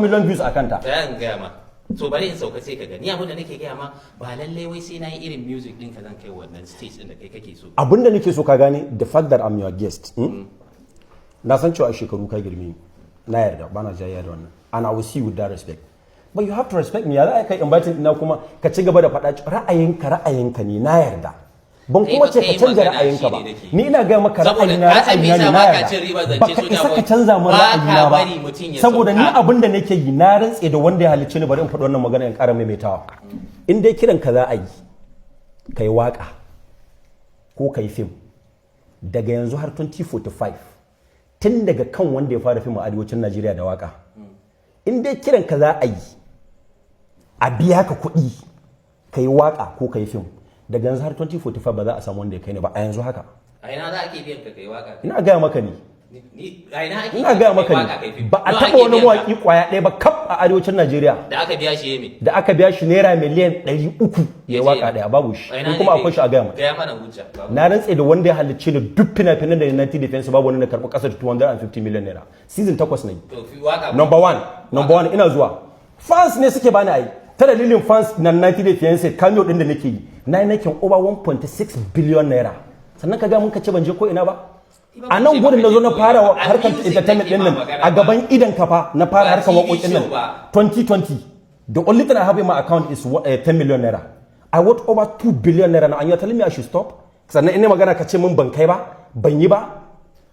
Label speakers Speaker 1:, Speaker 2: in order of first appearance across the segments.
Speaker 1: Million views a kanta.
Speaker 2: Tsaya in gaya ma. So bari in sauka sai ka gani. Abin da nake gaya ma, ba lallai wai sai na yi irin music ɗin ka zan kai wannan stage ɗin da kai kake so.
Speaker 1: Abinda nake so ka gane, the fact that I'm your guest, Na san cewa a shekaru ka girme ni. Na yarda, bana jayayya da wannan, and I will see you with that respect, but you have to respect me. Ya za a kai inviting ina kuma ka ci gaba da faɗa ra'ayinka ra'ayinka ne, na yarda. Ban
Speaker 2: Kai
Speaker 1: kuma
Speaker 2: ba
Speaker 1: ce ka
Speaker 2: kai
Speaker 1: canja
Speaker 2: magana
Speaker 1: ra'ayinka
Speaker 2: shi
Speaker 1: ba.
Speaker 2: ne nake.
Speaker 1: Ni ina gaya maka,
Speaker 2: Saboda
Speaker 1: ra'ayina
Speaker 2: ka san me
Speaker 1: ra'ayina ne,
Speaker 2: yasa
Speaker 1: na
Speaker 2: baka
Speaker 1: yarda.
Speaker 2: cin riba zance
Speaker 1: Baka
Speaker 2: soja
Speaker 1: isa ka
Speaker 2: boy?
Speaker 1: canza min
Speaker 2: Ba ka
Speaker 1: ra'ayina ba,
Speaker 2: bari mutum ya
Speaker 1: saboda ni
Speaker 2: sauka.
Speaker 1: abin da nake yi, na rantse da wanda ya halicce ni, bari in faɗi wannan magana in ƙara maimaitawa. In dai kiran ka za a yi kai waka ko kai fim, daga yanzu har 2045, tun daga kan wanda ya fara fim a arewacin Najeriya da waka, in dai kiran ka za a yi a biya ka kuɗi ka yi waka ko ka yi fim, daga yanzu har 2045 ba za a samu wanda ya kai ni ba a yanzu haka.
Speaker 2: A ina za a ke biyan ka kai waka?
Speaker 1: Ina gaya maka ne.
Speaker 2: A ina ake
Speaker 1: Ina gaya
Speaker 2: biyan
Speaker 1: maka
Speaker 2: ka kai waka kai
Speaker 1: ne.
Speaker 2: fim?
Speaker 1: Ba a
Speaker 2: Nawa
Speaker 1: taɓa
Speaker 2: ake
Speaker 1: wani
Speaker 2: biyan ka?
Speaker 1: mawaƙi ƙwaya ɗaya ba kaf a arewacin Najeriya
Speaker 2: Da aka biya shi yeme?
Speaker 1: da aka biya shi naira miliyan 300 ya yi waka ɗaya, babu shi.
Speaker 2: A ina
Speaker 1: In
Speaker 2: ne
Speaker 1: kuma
Speaker 2: kai?
Speaker 1: akwai shi, a gaya mana.
Speaker 2: Gaya mana hujja, babu.
Speaker 1: Na rantse da wanda ya halicce ni, duk fina-finan da 90 Defense babu wani da karɓi ƙasa da 250 million naira. Season 8 na yi.
Speaker 2: To fi waka.
Speaker 1: Number one, number one, ina zuwa. Fans ne suke bani ai. Ta dalilin fans na 90 Day Fiancé cameo din da nake yi, na yi making over 1.6 billion naira. Sannan ka ga mun ka ce ban je ko ina ba. A nan gurin na zo na fara harkar entertainment din nan, a gaban idan kafa na fara harkar waƙoƙin nan 2020. The only thing I have in my account is 10 million naira. I worth over 2 billion naira now, and you're telling me I should stop? Sannan ina magana ka ce min ban kai ba, ban yi ba.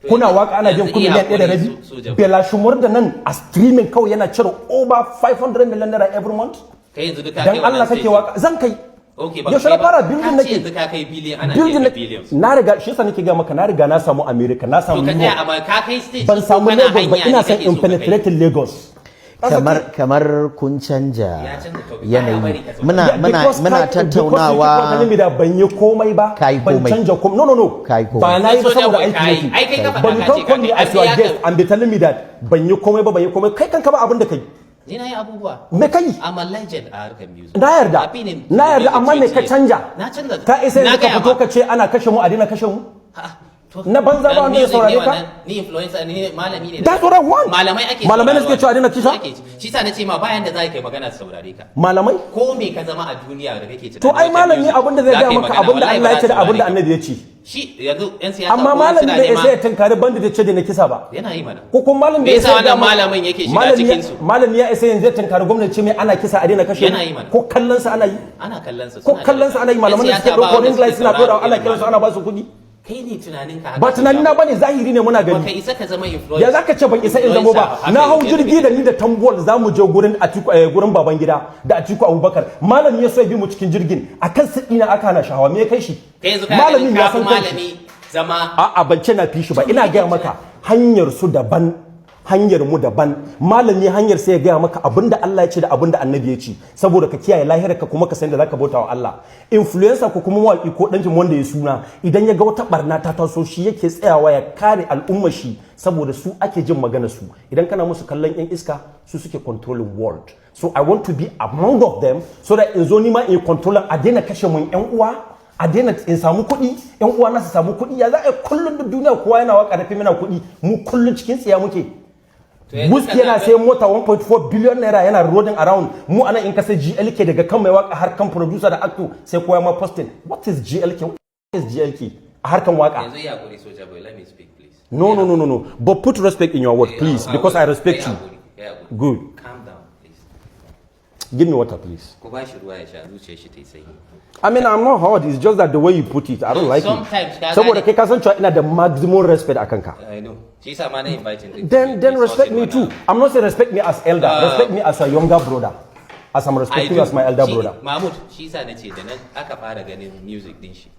Speaker 1: Kuna waka ana biyan ku miliyan 1.5. Bella Shmurda nan a streaming kawai yana cire over 500 million naira every month.
Speaker 2: Kai yanzu duka
Speaker 1: Dan Allah kake waka zan kai?
Speaker 2: Okay, ba
Speaker 1: Yaushe na fara building nake?
Speaker 2: Yanzu ka kai billion, ana
Speaker 1: building
Speaker 2: biyan billions.
Speaker 1: Na riga, shi yasa nake ga maka, na riga na samu America, na samu
Speaker 2: To ka tsaya,
Speaker 1: Europe.
Speaker 2: amma ka kai stage
Speaker 1: Ban
Speaker 2: ko
Speaker 1: samu
Speaker 2: kana
Speaker 1: Lagos ba.
Speaker 2: hanya
Speaker 1: Ina
Speaker 2: ne
Speaker 1: son
Speaker 2: kake
Speaker 1: in
Speaker 2: so ka kai?
Speaker 1: penetrate Lagos.
Speaker 3: Kamar kun canja
Speaker 2: Ya canza topic.
Speaker 3: yanayi.
Speaker 2: Baya bari ka sauka.
Speaker 3: Muna
Speaker 1: Yeah,
Speaker 3: muna muna
Speaker 1: because
Speaker 3: tattaunawa.
Speaker 1: you keep telling me that ban yi komai ba.
Speaker 3: Ka yi
Speaker 1: Ban
Speaker 3: komai.
Speaker 1: canja komai. No, no, no.
Speaker 3: Ka yi komai.
Speaker 1: Ba na yi ba
Speaker 2: Soja
Speaker 1: saboda
Speaker 2: boy,
Speaker 1: aiki
Speaker 2: ka yi.
Speaker 1: nake.
Speaker 2: Ai, kai ka faɗa
Speaker 1: But you
Speaker 2: ka
Speaker 1: can't
Speaker 2: ce
Speaker 1: call
Speaker 2: ka
Speaker 1: me
Speaker 2: kai.
Speaker 1: as your
Speaker 2: An biya
Speaker 1: guest
Speaker 2: ka.
Speaker 1: and be telling me that ban yi komai ba, ban yi komai. Kai kanka ba abin da kai.
Speaker 2: Ni na yi abubuwa.
Speaker 1: Me kai?
Speaker 2: I'm a legend a harkar music.
Speaker 1: Na yarda.
Speaker 2: I've been in
Speaker 1: Na yarda, amma me ka
Speaker 2: music
Speaker 1: canja?
Speaker 2: 20 years. Na canza.
Speaker 1: Ka isa
Speaker 2: Na
Speaker 1: yanzu ka
Speaker 2: gaya
Speaker 1: fito
Speaker 2: ma.
Speaker 1: ka ce ana kashe mu, a daina kashe mu?
Speaker 2: Ha, to,
Speaker 1: Na banza ba
Speaker 2: dan
Speaker 1: wanda ya
Speaker 2: music
Speaker 1: saurare
Speaker 2: ne
Speaker 1: ka?
Speaker 2: wannan. Ni influencer ne, malami ne.
Speaker 1: That's what I want.
Speaker 2: Malamai ake
Speaker 1: Malamai ne suke
Speaker 2: sauraro.
Speaker 1: cewa a daina kisa?
Speaker 2: Ake. Shi sa na ce ma bayan da za ka yi magana su saurare ka.
Speaker 1: Malamai?
Speaker 2: Ko me ka zama a duniya da kake tunani
Speaker 1: To ai
Speaker 2: wajen
Speaker 1: malami
Speaker 2: music,
Speaker 1: abin da zai
Speaker 2: za
Speaker 1: gaya
Speaker 2: ka yi
Speaker 1: maka
Speaker 2: magana,
Speaker 1: abin da
Speaker 2: wallahi
Speaker 1: Allah
Speaker 2: ba
Speaker 1: ya ce
Speaker 2: za
Speaker 1: da
Speaker 2: su
Speaker 1: abin da
Speaker 2: saurare ka.
Speaker 1: Annabi ya ce.
Speaker 2: Shi yanzu yan siyasa
Speaker 1: Amma
Speaker 2: ko
Speaker 1: malami
Speaker 2: suna
Speaker 1: bai
Speaker 2: nema
Speaker 1: isa ya tunkari bandit ya ce da na kisa ba.
Speaker 2: Yana yi mana.
Speaker 1: Ko kuma malami
Speaker 2: Me
Speaker 1: bai
Speaker 2: yasa
Speaker 1: isa ya
Speaker 2: wannan
Speaker 1: gaya maka-
Speaker 2: malamin yake shiga cikin su?
Speaker 1: Malami ya isa yanzu ya tunkari gwamnati ce mai ana kisa, a daina kashe mu?
Speaker 2: Yana yi mana.
Speaker 1: Ko kallon sa ana yi?
Speaker 2: Ana kallon sa.
Speaker 1: Ko kallon sa ana yi? Malaman da suke ɗauko ring light suna ɗora, ana kiransu ana ba su kuɗi.
Speaker 2: Kai ne tunanin ka haka.
Speaker 1: Ba tunani na bane, zahiri ne muna
Speaker 2: Ba
Speaker 1: gani.
Speaker 2: ka isa ka zama influencer.
Speaker 1: Ya zaka ce ban isa in zamo ba?
Speaker 2: Influencer
Speaker 1: Na hau
Speaker 2: haka
Speaker 1: jirgi da ni da Tambuwal za mu je gurin Atiku, gurin Babangida da Atiku Abubakar. Malami ya so ya bi mu cikin jirgin, akan siɗi na aka hana shahawa. Me ya kai shi?
Speaker 2: Kai yanzu ka
Speaker 1: Malamin
Speaker 2: ganin
Speaker 1: ya
Speaker 2: ka fi
Speaker 1: san kanshi.
Speaker 2: malami zama?
Speaker 1: A'a, ban ce na fi shi ba. Ina gaya maka hanyar su daban, hanyar mu daban. Malami hanyar sai ya gaya maka abinda Allah ya ce da abinda Annabi ya ce, saboda ka kiyaye lahirarka kuma ka san da zaka bauta wa Allah. Influencer ko kuma mawaki ko dan fim wanda ya suna, idan ya ga wata barna ta taso, shi yake tsayawa ya kare al'ummar shi, saboda su ake jin magana su. Idan kana musu kallon yan iska, su suke controlling world. So I want to be among of them so that in zo ni ma in controlling, a daina kashe mun yan uwa, a daina, in samu kuɗi, yan uwa na su samu kuɗi. Ya za a yi kullum duk duniya kowa yana waka da fim yana kuɗi, mu kullum cikin tsiya muke? Wizkid yana sayan mota 1.4 billion naira yana rolling around. Mu anan in ka sai GLK, daga kan mai waka har kan producer da actor sai kowa ma posting, "What is GLK? What is GLK?" a harkan waka.
Speaker 2: Yanzu ya hakuri, Soja Boy, let me speak, please.
Speaker 1: No, no, no, no, no, but put respect in your word, please, because I respect you. Good.
Speaker 2: Calm down, please.
Speaker 1: Give me water, please.
Speaker 2: Ko ba shi ruwa ya sha, zuciyar shi ta yi sanyi.
Speaker 1: I mean, I'm not hard. It's just that the way you put it, I don't like it.
Speaker 2: Sometimes ka
Speaker 1: Saboda
Speaker 2: gane-
Speaker 1: kai ka san cewa ina da maximum respect akan ka.
Speaker 2: I know, shi yasa ma na inviting din.
Speaker 1: Then respect me too. I'm not saying respect me as elder. Respect me as a younger brother. As I'm respecting you as my elder brother.
Speaker 2: Mahmud, shi yasa na ce da nan aka fara ganin music din shi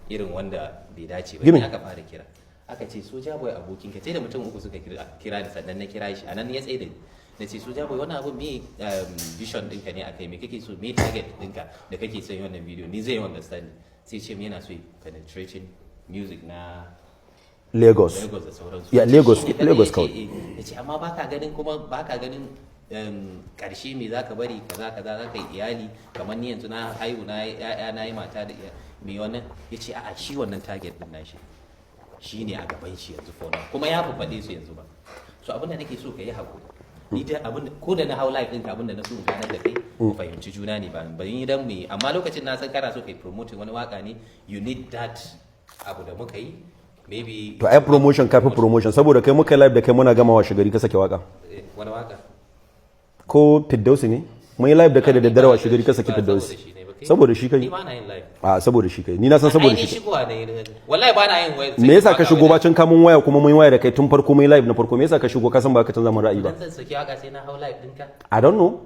Speaker 2: irin wanda bai dace ba.
Speaker 1: Give me.
Speaker 2: Ni aka fara kira, aka ce, "Soja Boy, abokin ka." Sai da mutum uku suka kira ni sannan na kira shi. Anan ya tsaye da ni, na ce, "Soja Boy, wannan abu me vision ɗinka ne akai? Me kake so? Me target ɗinka da kake son yi wannan video?" Ni zai yi understand, sai ce min yana so yi penetrating music na
Speaker 1: Lagos.
Speaker 2: Lagos da sauransu.
Speaker 1: Yeah, Lagos,
Speaker 2: Shi ne kadai
Speaker 1: Lagos
Speaker 2: ya ce,
Speaker 1: kawai.
Speaker 2: eh. Ya ce, amma baka ganin kuma baka ganin karshe me zaka bari, kaza kaza, zaka yi iyali, kamar ni yanzu na haihu, na yi ƴaƴa, na yi mata da iya me wannan. Ya ce a'a, shi wannan target din nashi shi ne a gaban shi yanzu for now, kuma ya faɗe su yanzu ba. So abin da nake so ka yi hakuri, Ni dai abin ko da na hau live ɗinka, abin da na so in ganar da kai, mu fahimci juna ne, ba ban yi dan mu yi, amma lokacin na san kana so kai promoting wani waka ne, you need that abu da muka yi, maybe.
Speaker 1: To ai promotion, kafi promotion, saboda kai muka live da kai, muna gama washe gari ka sake waka.
Speaker 2: Eh, wani waka?
Speaker 1: Ko Firdausi ne mun yi live da kai da daddare, washe gari ka saki
Speaker 2: Ba
Speaker 1: Firdausi.
Speaker 2: saboda shi ne ba kai.
Speaker 1: Saboda shi kai.
Speaker 2: Ni ba na yin live.
Speaker 1: A, saboda shi kai, ni na san saboda
Speaker 2: Ai ni
Speaker 1: shi kai.
Speaker 2: Shigowa ne, wallahi ba na yin waya.
Speaker 1: Me yasa ka shigo bacin kamun waya, kuma mun yi waya da kai tun farko, mun yi live na farko? Me yasa ka shigo? Ka san ba ka canza mun ra'ayi ba.
Speaker 2: Dan zan saki waka sai na hau live ɗinka?
Speaker 1: I don't know.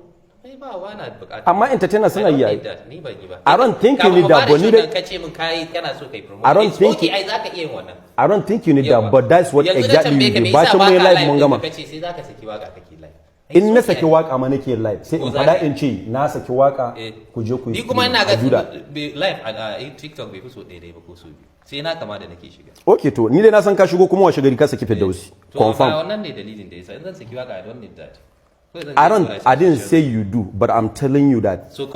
Speaker 2: Ai ba na bukata.
Speaker 1: Amma entertainer suna
Speaker 2: I don't
Speaker 1: yi ai.
Speaker 2: need that. Ni ban yi ba.
Speaker 1: I don't think you
Speaker 2: Kafin
Speaker 1: need
Speaker 2: mu
Speaker 1: that,
Speaker 2: fara
Speaker 1: but ni
Speaker 2: show
Speaker 1: dai-
Speaker 2: nan ka ce min kai kana so kai promote.
Speaker 1: I don't
Speaker 2: It's
Speaker 1: think
Speaker 2: okay, ai zaka iya yin wannan.
Speaker 1: I don't think you need that,
Speaker 2: Yawa.
Speaker 1: but that's what
Speaker 2: Yanzu na
Speaker 1: exactly
Speaker 2: tambaye
Speaker 1: you
Speaker 2: ka,
Speaker 1: do.
Speaker 2: me yasa
Speaker 1: Bacin mun yi
Speaker 2: baka
Speaker 1: live mun
Speaker 2: ɗinka?
Speaker 1: gama.
Speaker 2: Kace sai zaka saki waka kake live.
Speaker 1: In na saki waka ma nake live, sai
Speaker 2: Ko
Speaker 1: in
Speaker 2: za
Speaker 1: fada
Speaker 2: ka yi?
Speaker 1: in ce na saki waka,
Speaker 2: Eh.
Speaker 1: ku je ku yi
Speaker 2: Ni kuma ina ga
Speaker 1: I do that.
Speaker 2: live a TikTok bai fi so ɗaya ba ko so biyu. Sai na kama da nake shiga.
Speaker 1: Okay, to ni dai na san ka shigo kuma washe gari ka saki Firdausi.
Speaker 2: To
Speaker 1: Confirm.
Speaker 2: amma wannan ne dalilin da yasa in zan saki waka, I don't need that. Kawai zan
Speaker 1: I
Speaker 2: je
Speaker 1: don't
Speaker 2: tura shi
Speaker 1: I didn't
Speaker 2: social
Speaker 1: say you do, but I'm telling you that
Speaker 2: So